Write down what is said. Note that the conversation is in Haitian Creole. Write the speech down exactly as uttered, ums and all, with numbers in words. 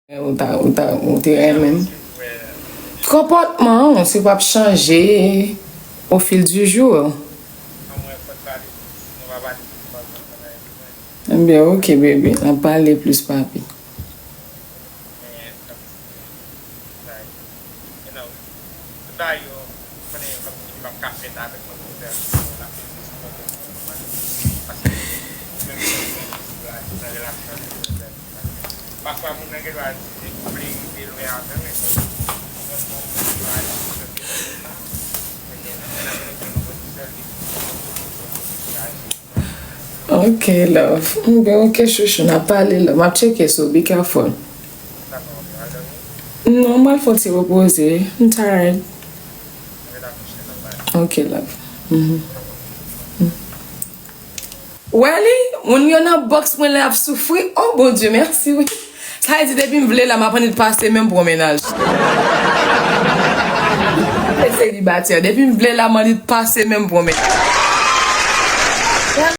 Ou ta, ou ta, ou te renmen m. Konpòtman w, si w p ap chanje au fil du jour. Ebyen, ok, baby, n ap pale plis, papi. Ok, love. Ebyen, ok, chouchou, n ap pale, love. M ap tcheke sou, be careful. Non, m al fè yon ti repoze. M tired. Ok, love. Mhm. Wè li, moun yo nan bòks mwen lè ap soufri. Oh, Bondye, mèsi, wi. Sa vle di, depi m vle la, m ap annik pase menm pran mennaj. E selibatè, depi m vle la, m annik pase menm pran mennaj.